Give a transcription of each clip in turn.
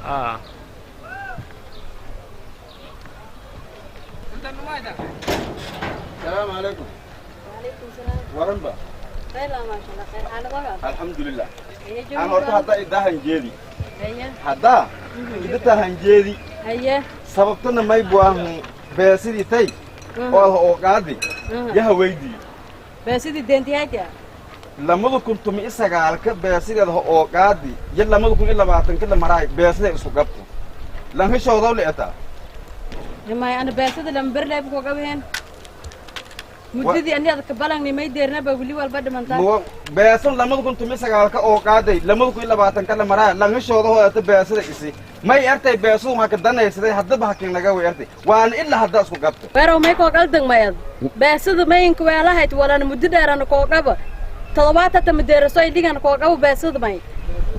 Ah. Salaamu calaykum. Waranba? Alxamdulilah. Aan horta haddaa idaa hanjeedi, haddaa idata hanjeedi, sababtana may buahu beesidii tay oo oo qaadi yaha weydii. Beesidii deentiyayta. 2019-ka beesideeda oo qaadi iyo 2020-ka la maraay beesiday isku qabto lan heshoodaw li'ataa. May, ana beesida lamberlayb ko qabeen muddadii ani adka balangni may deernaba, wili walba dhimantaa. Muwa beesan 2019-ka oo qaaday 2020-ka la maraay, lan heshooda hoo eta beesida isi may ertay, beesadu haka danaysaday haddaba hakin naga way ertay, waana ilaa hadda isku qabto. Weerow, may koo qaldang mayad beesida mayinka weelahayd walana muddo dheerana koo qaba todobaatata madeeraso iligana koo qaba beesida may.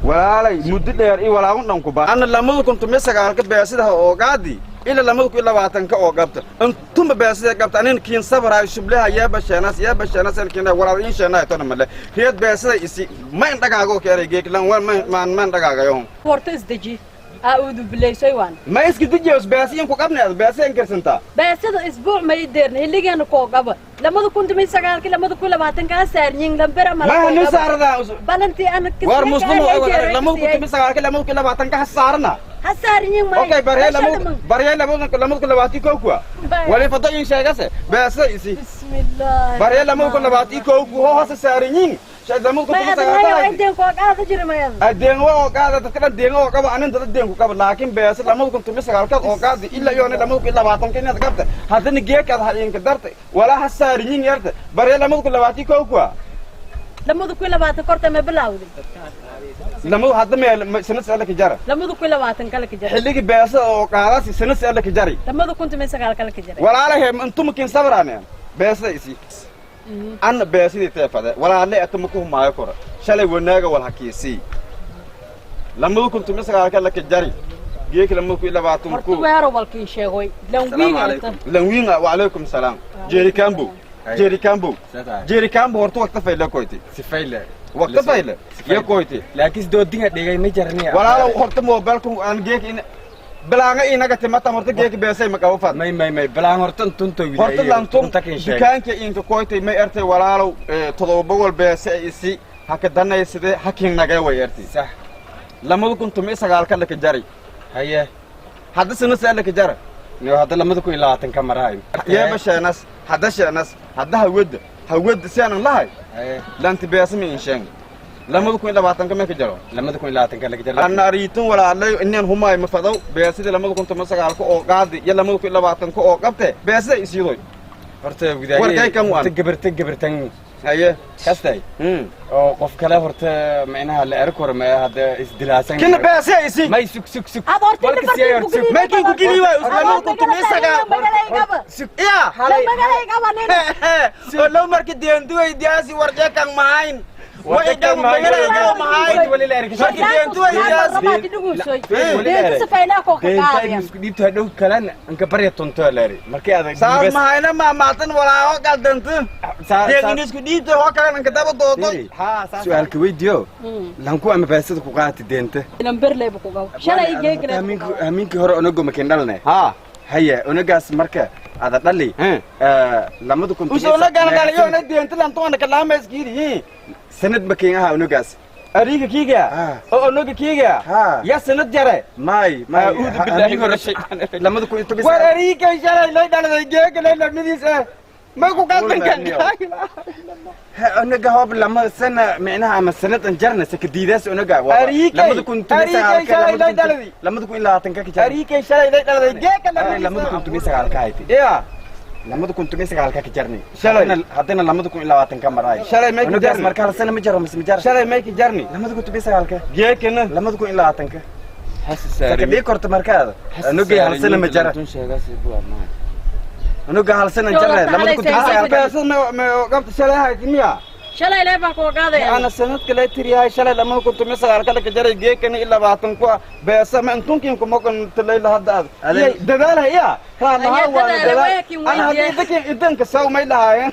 Walaalay, muddo dheer i walaagun dhan kuba ana 2019-ka beesidaha oo qaadi ilaa 2020-ka oo qabta intumba beesida qabta anin kiin sabaraayo shublaha yeeba sheenas yeeba sheenas kiina walaal in sheenaay tona male reed beesida isi ma in dhagaago keeray geek lan wal ma man man dhagaagayo. Horta isdeji, aa uudu bilaysoy waan. Ma iski dijiyos beesiyin ku qabne ad beesiyan kirsantaa. Beesida isbuuc may deerna hiligana koo qaba 2019-ki 2020-kaa saarnyin lambera. Ma hanu saaradaa? Balantii ana. War muslim 2019-ka 2020-ka ha saarana. Ha saarnyin may. Okay, barye lama barye 2021 kuwa wali fado in sheegase beesida isi. Bismillah. Barye 2021 ku hoo hase saaranyiin shay lamada kun may tumi adanayo sagaalka inteen koo qaada jira mayad. Adeen waa oo qaada dadka dhan deen oo qaba anin dad deen ku qaba, laakiin beesa 2019-ka oo qaadi ilaa iyo 2020-ka inaad qabta haddana geekaad ha inka dartay walaa ha saaranyiin yarta barye 2021 kuwa. 2020 korta ma bilawday? Lamadu hadda meel sanad sala ka jara. 2020 kala ka jara. Xilligi beesa oo qaadasi sanad sala ka jari. 2019 kala ka jara. Walaalahe, intuma kin sabrane beesa isi anna beesidii teefade walaale atuma ku humaayo kora shalay wanaaga wal hakiisii 2019-ka la ka jari geeki 2020 horta ku. Weero walkiin sheegoy lanwiin. Lanwiinga, wacalaykum salaam. Jerry Cambo, Jerry Cambo, Jerry Cambo, horta waqta fayle koyti. Sifayle. Waqta fayle ya koyti. Laakiin doodinga dhigay ma jarniya. Walaalow, horta mobilku aan geeki in bilaanga inaga timata horta geeki beesay ma qabo fad. May may may, bilaan horta tunto. Horta lantun dukaanka inka koytay may ertay: walaalow, 700 beese isi haka danaysade hakin nagay way ertay. Sax. 2019-ka laka jari. Haye. Hadda sana see laka jara? Niyo, hadda 2020 ka marahay. Yeeba sheenas hadda sheenas hadda hawada hawada si aanan lahay. Haye. Lanti beese ma in sheeng 2020-ka may ka jaro? 2020 ka laka jaro. Anna ariitun walaalay inaan humaay ma fadaw beesidii 2019-ka oo qaadi iyo 2020-ka oo qabte beesida isiidoy. Horta gudaagay. Warkay kan waan. Horta gabarta gabartan Haye. Kastay oo qof kale horta micnaha la erko hore ma hadda isdilaasan. Kina beese isi. May, sug sug sug. Ad horta Walka inta siiyay fartiin horta ku sug. Makin ku gili waay 2019. Sug. Ya. Halay. Oo low marka deenduway diyaasi warje kan mahayn way kan magalay mahayn wali la erko. Marka deenduway diyaasi. Deentay isku dhiibta hadhow kalena anka barya tunto leeri markii adag. Saas mahayna maamaatan walaago qaldanta deegin isku dhiibta hoo kale anka daba doodo. Su-aalka weydiyo lanku ama beesada ku qaati deenta. Hamiinkii hore onago makin dhalne. Ha. Haya, onagaas marka ada dhali 2000. Usoo gana dhaliyo deenta lantoona kalaama iskiiri. Sanad makin aha onagaas. Ariga kiiga. Ah. Oo onoga kiiga. Ha. Ya sanad jare. May may. Acuudu billaahi mina shaytaani rajiim. 2010. War ariga shalay lay dhaladay geega lay lamadiis eh ma ku qaldan kan. Onaga hoob lama sana micnaha ama sanad an jarna saka diidaas onaga. Ariikay, 2019. ariikay shalay lay dhaladi. 2020 ka jar. Ariga shalay lay dhaladay geega lamadiis. 2019 ka hayti. Ya. 2019 ka jarni. Shalay. Haddana 2020 ka maraay. Shalay may ka Onogaas jarni. Marka hal sana ma jaro mise ma jaro? Shalay may ka jarni. 2019. Geekana. 2020 saka dhii korta markaada onogay hal sana ma jara, onoga hal sana jarne 2019. Beesad ma ma qabta shalay hayti miya? Shalay lee baa koo qaadaya. Ana sanadka lay tiriyahay, shalay 2019 la kajaray, geekani i 20 ku ah. Beesa ma intunkin kuma kontalayla hadda ad Adee- dadaalaha iya raanaha. Ayaa Waa dadaala, dadaal. waakin Ana haddii weydiye. dakin idanka saw may lahaayeen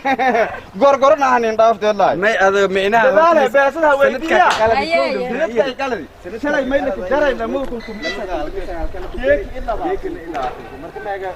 gorgoron ahanin dhaaftee lahay. May ada micnaha. Dadaale, beesada weydiiya. Aye, aye. Sanadka ay qaladi, shalay may la kajaray 2019, geeki i 20. Marka meega.